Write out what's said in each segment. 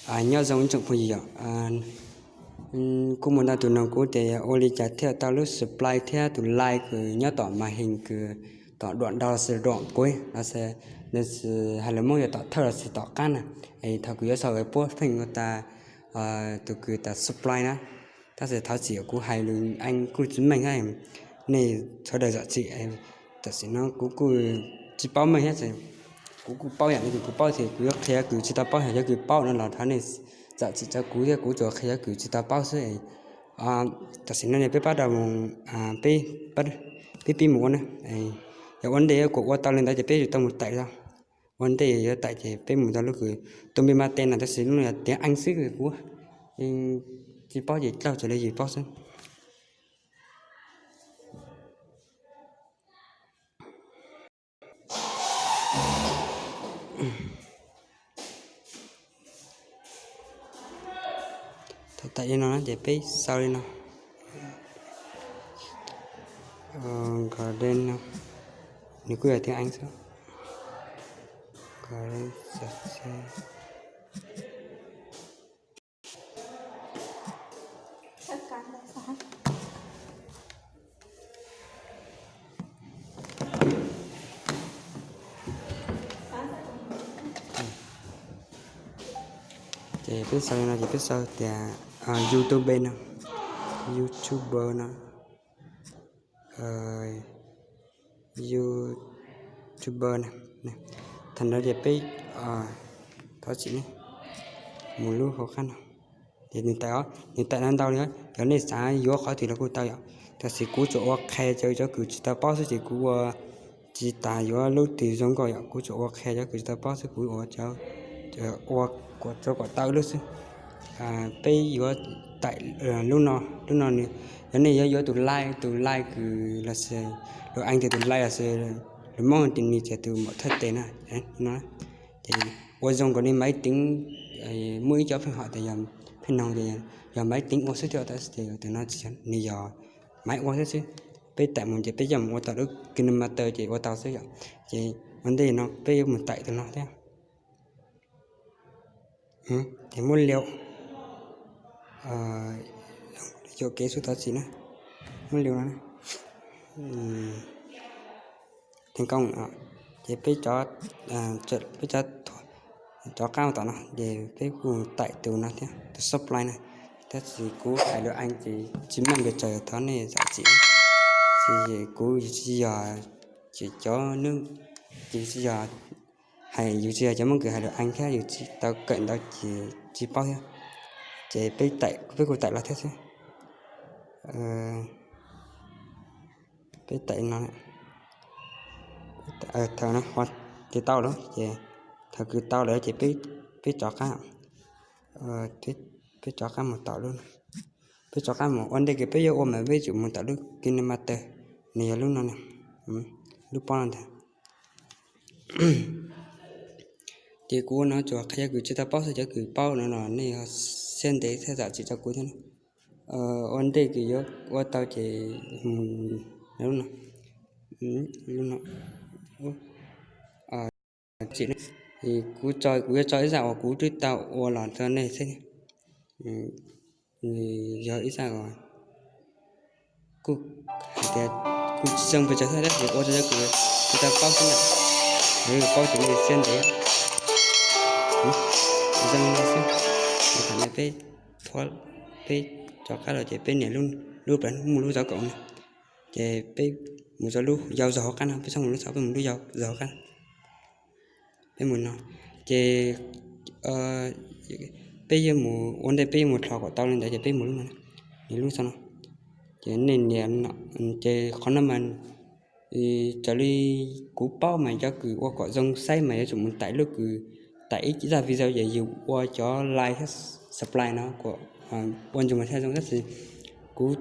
Nyob zoo ib tsoom phooj ywg yom, kuj mus ntau tus nug kuv tias ua li cas thiaj tau lub supply thiab tus line kws nyob tom màn hình kws tom duam đầu lossis duam cuối lossis, nws hais lus Hmoob yog tom thawj lossis tom qab na. Es thaum kuv yuav sau puab pheej ua tas tus kws tas supply na, tab sis thov txim kuv hais lus Anh kuj tsis meej thiab, nej sawv daws zam txim. Tam sim no kuv kuj tsis paub meej thiab, kuv kuj paub yam li kws kuv paub ces kuv yuav qhia kws tsis tau paub, yog cov kws paub no los thov nej zam txim rau kuv thiab, kuv tsuas qhia cov kws tsis tau paub xwb. Tam sim no peb pab rau mus, peb pib mus ua na. Yog ua ntej kuv ua tau li ntawd ces peb yuav tau mus taim os. Ua ntej yuav taim ces peb mus rau lub kws tus npe ma tes no, tab sis lub no yog tiếng Anh xwb, kuv tsis paub ces dlaug txawm li yus paub xwb. Thaum taim li no ces peb sau li no, garden no, nws kuj yog tiếng Anh xwb. Garden success. Ces peb sau li no ces peb sau tias YouTube no, YouTuber no, YouTuber na. Thaum ntawd ces peb, thov txim ne, mus lub hauv qab no. Ces nws taim os, nws taim no ntau li os, yog nej xav yuav qhov twg los kuj tau yom. Tab sis kuv tsuas ua qhia cov, cov kws tsis tau paub xwb ces kuv ua tsis tas yuav lub twg zoo nkauj yom, kuv tsuas ua qhia cov kws tsis tau paub xwb, kuv ua, ua kuv tsuas kom tau ib lub xwb. Peb yuav taim lub no, lub no nws, yog nej yuav yuav tus like, tus like kws los sis lus Anh tias tus like los sis lus Hmoob tias nws tias tus mẫu thợ tech na, no. Ces ua zoo nkaus li máy tính, muaj ib co pheej hom tias, pheej noog tias yog máy tính ua xwb thiab, tab sis tias tus no tsis, nws yog máy ua xwb xwb. Peb taim mus ces peb coj mus ua tau lub KineMaster ces ua tau xwb yom. Ces ua ntej no peb yuav mus taim tus no thiab. Ces muab liu, yuam kev xub thov txim na, muab liu no, thành công. Ces peb, peb rov qab mus tom no ces peb kuj taim tus no thiab, tus supply na. Tab sis kuv hais lus Anh ces tsis meej pes tsawg, thov nej zam txim. Ces kuv yus tsis yog, ces cov, ces tsis yog, hais yus tsis yog cov Hmoob kws hais lus Anh thiab yus tsis tau kawm ntau ces tsis paub thiab. Ces peb kuj taim los thiab xwb. Peb taim no, thaum no ces tau lawm ces, thaum kws tau lawm ces peb rov qab, peb rov qab mus tom lub, peb rov qab mus ua ntej kws peb yuav ua mas peb tsum mus tom lub KineMaster, nws yog lub no, lub pob no ntag. Ces kuv ua no tsuas qhia cov kws tsis tau paub xwb, cov kws paub no los nej siab ntev thiab zam txim rau kuv thiab. Ua ntej kws yuav ua tau ces mus lub no, lub no, txim, kuv, kuv yuav tso ib zaj uas kuv twb tau ua los rau nej xwb. Yog ib zaj uas kuj hais tias kuj tsis zoo pes tsawg thiab, tab sis ua rau cov kws tsis tau paub xwb na. Yog paub ces nej siab ntev, zoo li xwb. Thaum no peb, peb rov qab los ces peb nias lub, muaj lub zov kaum no, ces peb mus rau lub yau zog hauv qab no, peb txhob mus lub xaus, peb mus lub yau zog hauv qab. Peb mus no, ces peb yuav mus ua ntej, peb yuav mus dlhos kom tau li ntawd ces peb mus lub no, nias lub xaus no. Ces nej nias, ces qhov no mas raws li kuv paub mas cov kws ua kom zoo saib mas yuav tsum mus taim lub kws, taim ib zaj video ces yus ua cov like thiab subscribe no kom ua ntsug mas thiaj zoo, tab sis kuv,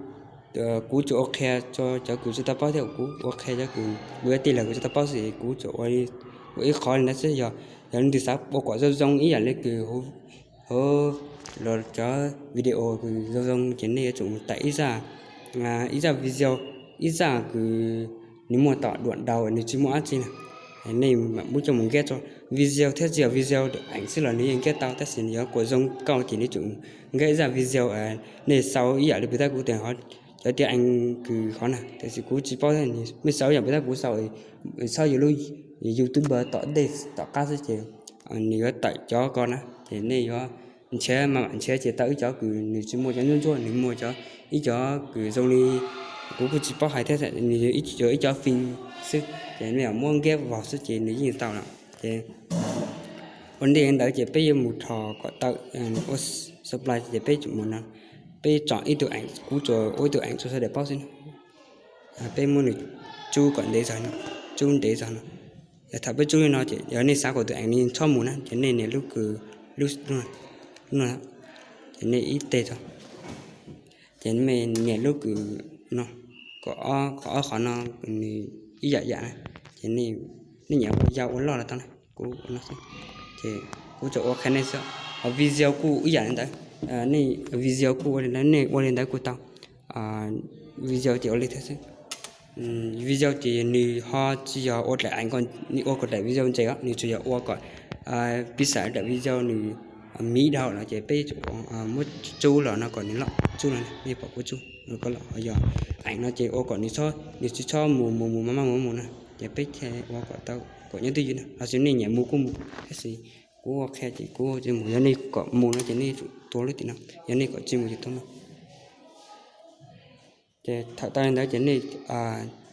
kuv tsuas ua qhia rau cov kws tsis tau paub thiab, kuv ua qhia cov kws kuv yuav tij laug kws tsis tau paub xwb, kuv tsuas ua ib qhov li ntawd xwb. Yog, yog leej twg xav ua kom zoo zoo ib yam li kws hauv los cov video kws zoo zoo ces nej yuav tsum mus taim ib zaj, ib zaj video, ib zaj kws nws muaj tom duam daus, nws tsis muaj dab tsi na. Nej mam muab coj mus nkiab rau, video thiab tsis yog video eev xwb los nws yeej nkiab tau, tab sis nws yuav kuas zoo nkauj ces nws tsum nkiab ib zaj video. Nej sau ib yam li pus tab kuv tes cov tiav eev kws hov na, tab sis kuv tsis paub thiab, nej sau ib yam pus tab kuv sau, txhob yuav lub YouTube tom ntej tom qab xwb ces nws yuav tawm cov ko na ces nej yuav nrhiav mas mam nrhiav ces tau ib cov kws nws tsis muaj cov ntsuab ntsuab, nws muaj cov, ib cov kws zoo li, kuv kuj tsis paub hais thiab, nws ib cov fin xwb ces nej muab nkiab vog xwb ces nws yeej tau lawm ces ua ntej ntawd ces peb yuav mus rho kom tau ua supply ces peb mus no, peb tsom ib tug eev, kuv tsuas ua ib tug eev tso sawv daws paub xwb na. Peb muab nws tsub kom ntev zog, tsub ntev zog no. Thaum peb tsub li no ces yog nej xav kom tus eev nws txhob mus na ces nej nias lub kws, lub, lub no, ces nej ib teg tso, ces nej nias lub kws no, kom ob qhov no nws ib yam yam na, ces nej nyiam ua yau ua loj los tau na, kuv ua no xwb. Ces kuv tsuas ua qhia nej xwb, ho video kuj ib yam li ntawd, nej video kuj ua li ntawd, nej ua li ntawd kuj tau. Video ces ua li thiab xwb. Video ces nws ho tsis yog ua daim eev, nws ua kom daim video ntses os, nws tsuas yog ua kom, piv xam daim video nws miv dhau no ces peb muab tsub los no kom nws loj, tsub los nej pom kuv tsub ko los ho yog eev no ces ua kom nws tsis txhob mus mus mus maj maj mus mus no, ces peb thiaj ua kom tau kom nyob twj ywm na, los sis nej nyiam mus kuj mus, tab sis kuv ua qhia ces kuv tsis mus, yog nej kom mus no ces nej tsum tua lub tim no, yog nej kom tsis mus ces tua no. Ces thaum tau li ntawd ces nej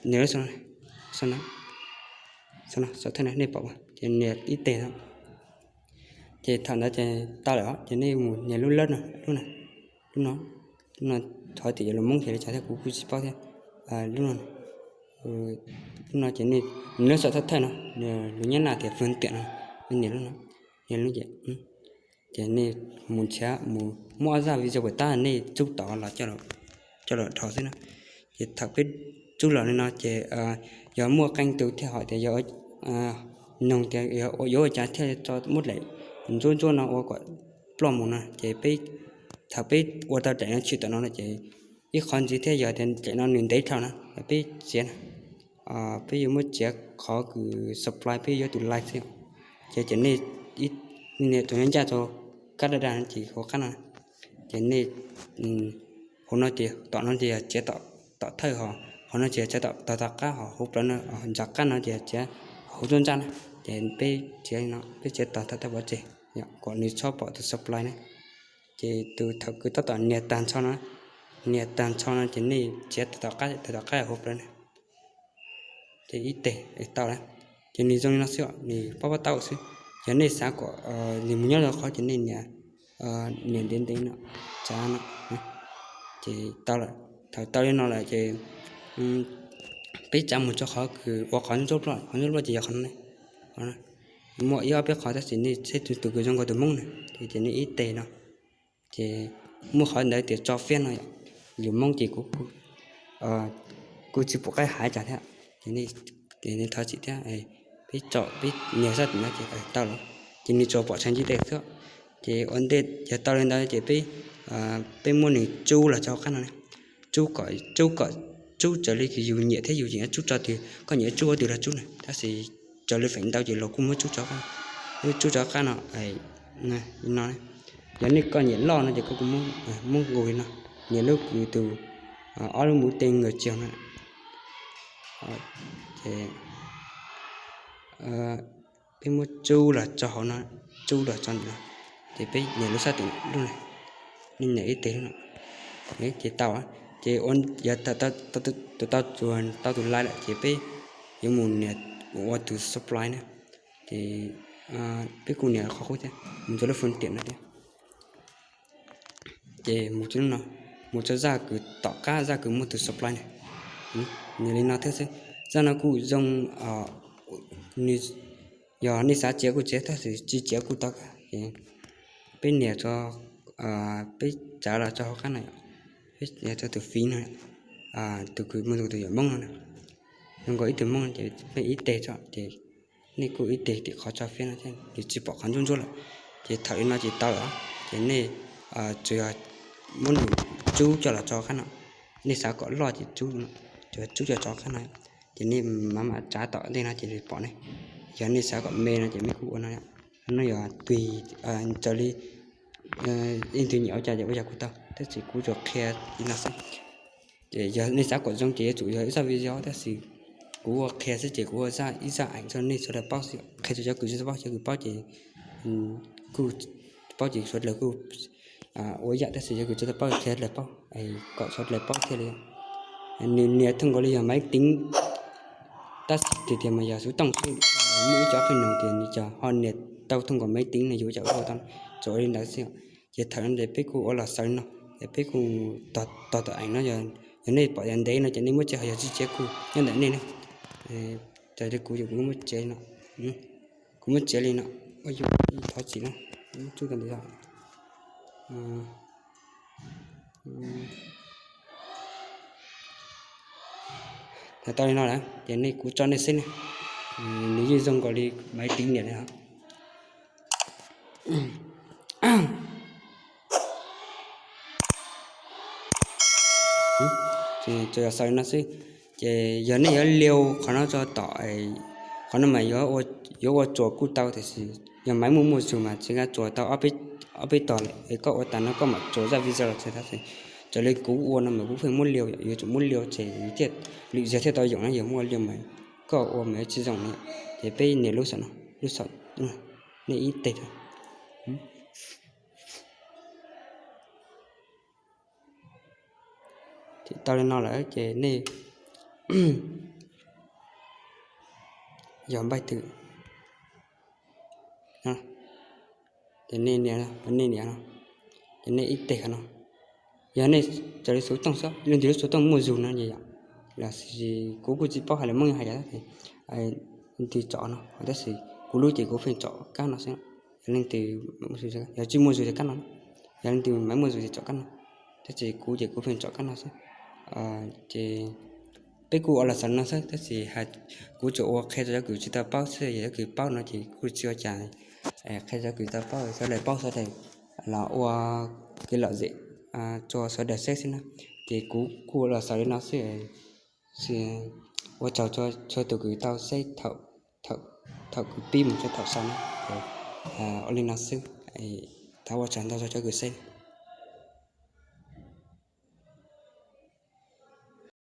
nias lub, xav thawj no nej pom ces nias ib teg no. Ces thaum ntawd ces tau lawm ces nej mus nias lub lab no, lub no, lub no, lub no, thov tias yuav lus Hmoob hais li cas thiab kuv kuj tsis paub thiab. Lub no, lub no ces nej nias lub xav thawj thawj no, lus Nyab Laj tias phần tiện no, nej nias lub no, nias lub ces ces nej mus nrhiav mus muab ob zaj video puas tab nej tsub tod los coj los dhau xwb na. Ces thaum peb tsub los li no ces yog muaj qee tus thiaj hais tias yog noog tias yuav ua cas thiaj tso muab daim ntsuab ntsuab no ua kom ploj mus no ces peb, thaum peb ua tau daim no tshwm tom no no ces ib qhov ntxiv thiab yog tias daim no nws ntev dhau na, peb txiav na, peb yuav muab txiav qhov kws supply peb yuav tus line xwb. Ces ces nej, nej nias tus nyob ncaj rau kab daj daj no ces hauv qab no, ces nej, hauv no ces tom no ces yog txiav tom thawj ho, hauv no ces yog txiav tom tom qab ho, hauv plawv no, ntsav qab no ces txiav hauv nruab nrab na. Ces peb txiav no peb txiav tom thawj thawj pov tseg kom nws txhob pom tus supply na. Ces tus thaum kws tab tom nias tag nrho no, nias tag nrho no ces nej txiav tom qab, tom qab hauv plawv na. Ces ib teg tau lawm. Ces nws zoo li no xwb, nws pab pab tau xwb. Yog nej xav kom nws mus nyob rau qhov ces nej nias, nias ntev ntev no, tsav no, ces tau lawm. Thaum tau li no lawm ces peb tsav mus rau qhov kws ua qhov ntsuab ploj, qhov ntsuab ploj ces yog qhov no. Muaj ib ob peb qhov tab sis nej saib tus kws zoo nkaus tus Hmoob na, ces nej ib teg no. Ces muaj qhov ntawd tias tso fiab no, lus Hmoob ces kuv kuj tsis pom qab hais cas thiab. Ces nej thov txim thiab, peb tso peb nias sab tim no ces tau lawm. Ces nws tsuas pom tseeb ib teg xwb. Ces ua ntej yog tau li ntawd ces peb, peb muab nws tsub los rau hauv qab no, tsub kom, tsub kom, tsub raws li kws yus nyiam thiab yus nyiam tsub tso twg, koj nyiam tsub qhov twg los tsub na, tab sis raws li feem ntau ces luag kuj muab tsub rau qab, tsub rau qab no, no. Yog nej koj nyiam loj no ces koj kuj muab, muab nqus li no, nias lub kws tus, ob lub mus tej ngawm tsiaug no. Ces peb muab tsub los tso hauv no, tsub los tso ntawm no, ces peb nias lub sab tim lub no, nej nias ib teg lub no, ces tau. Ces yog tau, tau tus line lawm ces peb yuav mus nias ua tus supply na. Ces peb kuj nias qhov qub thiab, mus rau lub phần tiện no thiab. Ces mus rau lub no, mus rau zaj kws tom qab zaj kws muaj tus supply na. Nias li no thiab xwb. Zaj no kuj zoo, nws, yog nej xav txiav kuj txiav, tab sis tsis txiav kuj tau. Peb nias rau, peb tsav los rau hauv qab no, peb nias rau tus phím no, tus kws muaj tus yawm Hmoob no na. Zoo nkaus ib tug Hmoob ces peb ib teg tso ces nej kuj ib teg tim qhov tso fiab no thiab, nws tsis pom qhov ntsuab ntsuab lawm. Ces thaum li no ces tau lawm, ces nej tsuas yog muab nws tsub coj los tso qab no. Nej xav kom loj ces tsub, tsuas tsub coj tso qab no, ces nej mam mam tsav tom ntej no ces nws pom ne. Yog nej xav kom me no ces nej kuj ua no, no yog tug, raws li leej twg nyiam ua cas ces ua yam kuv tau, tab sis kuv tsuas qhia li no xwb. Ces yog nej xav kom zoo ces yuav tsum yog ib zaj video, tab sis kuv ua qhia xwb ces kuv ua ib zaj eev rau nej sawv daws paub xwb, qhia rau cov kws tsis tau paub, cov kws paub ces kuj paub ces sawv daws kuj ua ib yam, tab sis cov kws tsis tau paub qhia sawv daws paub, kom sawv daws paub thiaj li. Nws nias thooj nkaus li yog maiv teev, tab sis tiag tiag mas yog xuv tooj xwb, muaj ib cov qeej noog tias nws cov ho nias tau thooj nkaus maiv teev no yus ua cas ua tau, tsuas ua li ntawd xwb. Ces thaum no ces peb kuj ua los xaus li no, es peb kuj tos tom eev no, yog nej pom yog ntev no ces nej muab tsev, ho yog tsis tsev kuj nyob ntawm nej ne. Raws li kuv, kuv muab tsev li no, kuv muab tsev li no, thov txim na, tsuj ka ntev os. Tau li no lawm ces nej, kuv tso nej xwb ne, nws yeej zoo nkaus li maiv teev nias li os. Ces yog xaus li no xwb. Ces yog nej yuav liu qhov no tso tom, qhov no mas yuav ua tsuas kuj tau, tiam sis yog maiv muaj muaj zug mas tsis nqa tsuas tau ob peb tog lawm, es koj ua tas no koj mam tsuas zaj video los txog tab sis raws li kuv ua no mas kuv pheej muab liu, yuav tsum muab liu ces thiaj, lwm zaug thiaj tau yoom na, yog muab liu mas koj ua mas yuav tsis zoo na. Ces peb nias lub saum no, lub saum, nej ib teg. Tau li no lawm ces nej yog npaij twg, ces nej nias, nej nias no, ces nej ib teg qhov no. Yog nej raws li xuv tooj xwb, leej twg lub xuv tooj muaj zug no ces yog, los sis kuv kuj tsis paub hais lus Hmoob hais cas, leej twg tsom no, tab sis kuv lub ces kuv pheej tsom kab no xwb. Yog leej twg, yog tsis muaj zug ces kab no, yog leej twg maiv muaj zug ces tsom kab no, tab sis kuv ces kuv pheej tsom kab no xwb. Ces peb kuj ua los xaus no xwb, tab sis kuv tsuas ua qhia rau cov kws tsis tau paub xwb, yog cov kws paub no ces kuj tsis ua cas, qhia rau cov kws tau paub, sawv daws paub sawv daws los ua kev lom zem rau sawv daws saib xwb na. Ces kuv kuj ua los xaus li no xwb. Ua tsaug txhua tus kws tau saib thaum kws pib mus txog thaum xaus na. Ua li no xwb, thov ua tsaug ntau rau cov kws saib.